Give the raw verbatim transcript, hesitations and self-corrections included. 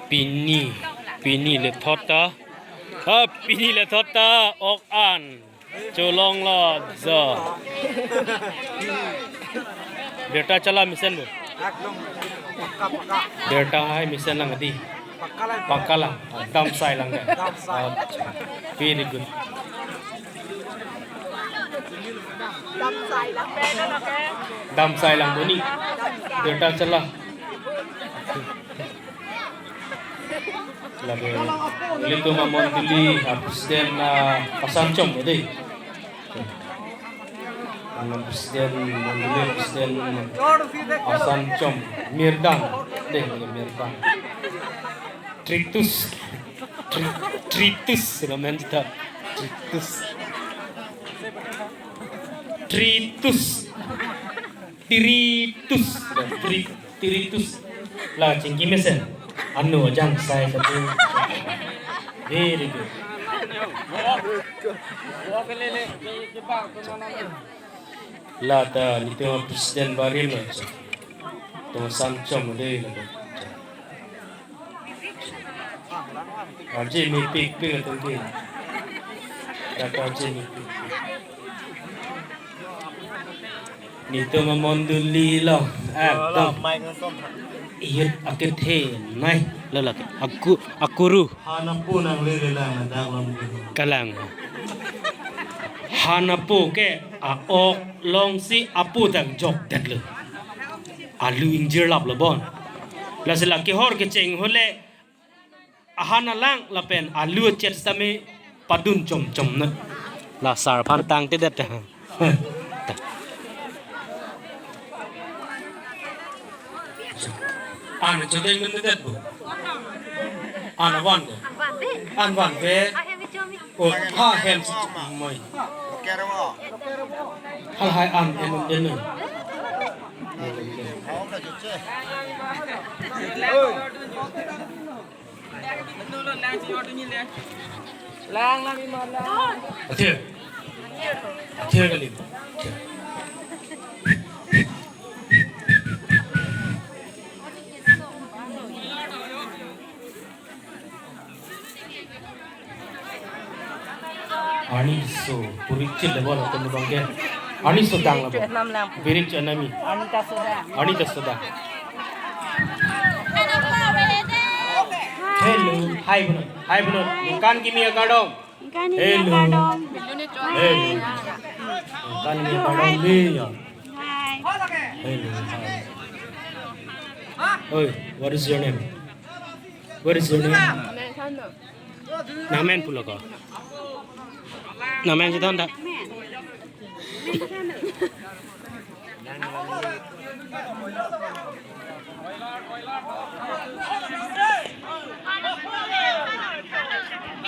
Pini, pini le thot ta. Ah, pini le thot ta. Ok an. Cholonglo jo. Birta chala mesen bo. Birta hai mesen lang adi. Pakka lang. Damsai lang de. Damsai. Ah, very good. Damsai lang. Damsai lang bo ni. Birta chala. Lake ilitum amondoli a president, ah, asan chom dei. Ang president, mondoli president asan chom, Mirdang dei, Mirdang. Tritus. Tri-, Tritus, ramen jita. Tritus. Tritus. Tiritus. Tri-, Tiritus. La chingki mesen. Anu ajang sai satu. Very good. La ta nelitum president barim lo. Tum asan chom dei la. Arje mepik pik atum ke. Kata arje mepik pik. Nelitum amondoli lo. Ekdom. Iyut akethe nai. Lo lake. Aku, akuru. Han apo nang le le lang na dak lo. Kalang. Han apo ke a-ok alongsi apo dak jokdet lo. Alu ingjir lap lo bon. Lasi la kehor kecheng ahut le ahan alang lapen alu achet sitame padun chom chom na. La sar aphan tangtedet. An chodeng mendet bo. An avan ko. An van ve. O ha hem si chuk moi. Hal hai an em den noi. Lang lang ima lang. Athir. Athir kali. Arni so, puri chil le bol atum bang ke. Arni so tang le bol. Enam lang. Birik cho nami. Anita Soda. Anita Soda. Hello. Hi, Bruno. Hi, Bruno. Ningkan kimi akardom. Ningkan kimi akardom. Hello. Hello. Ningkan kimi akardom ni ya. Hi. Hello. Hi. Oi, what is your name? What is your name? Nangmen pulo ko. Nangmen si thon ta.